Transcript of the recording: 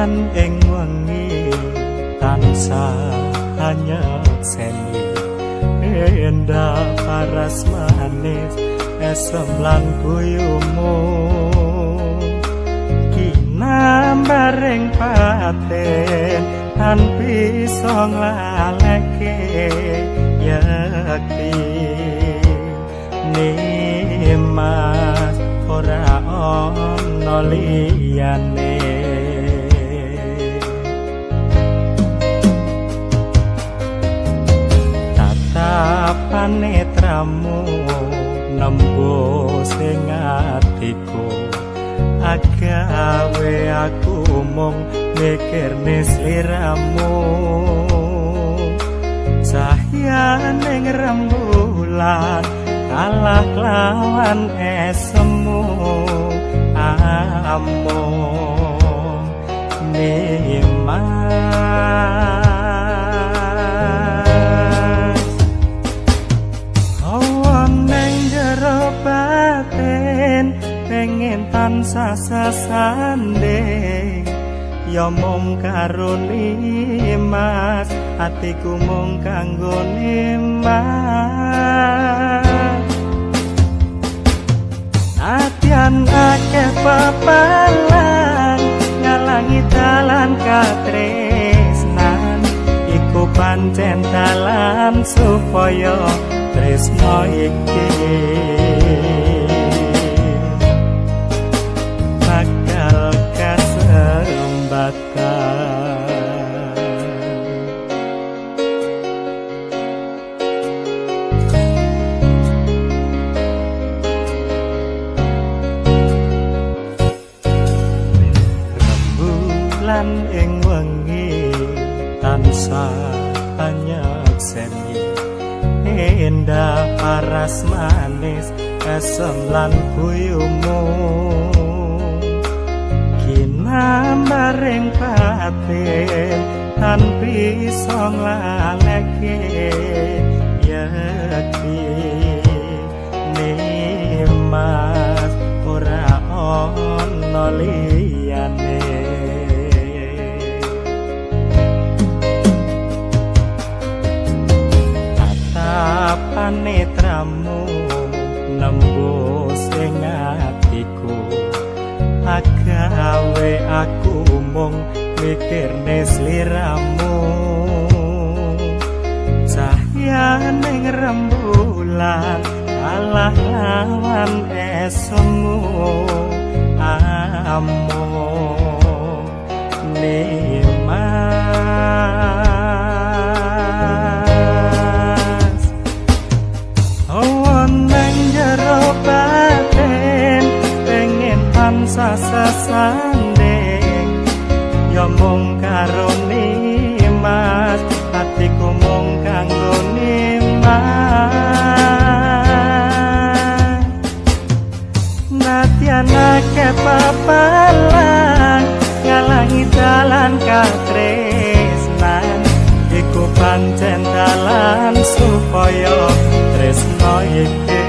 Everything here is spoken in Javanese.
Rembulan ing wengi tansah nyekseni endah paras manis esem lan guyumu kinambaring paten tan bisa nglaleke yekti nimas ora ana liyane. Tatapan netramu nembus ing atiku agawe aku mung mikirne sliramu cahyaning rembulan kalah kelawan esemu amung nimas. Pengen tansah sesanding ya mung karo nimas atiku mung kanggo nimas. Atian akeh pepelan ngalangi dalan katresnan iku pancen dalan supaya tresno iki bakal kasembatan. Rembulan ing wengi tansah nyekseni endah paras manis esem lan guyumu kinambaring patin tan bisa nglaleke yekti nimas ora ana liyane. Tatapan netramu nembus ing atiku agawe aku mung mikirne sliramu cahyaning rembulan kalah lawan esemu amung nimas. Wonten jero batin pengen tansah sesanding ya mung karo nimas atiku mung kanggo nimas. Nadyan akeh pepelan ngalangi dalan katresnan iku pancen dalan supaya tresno iki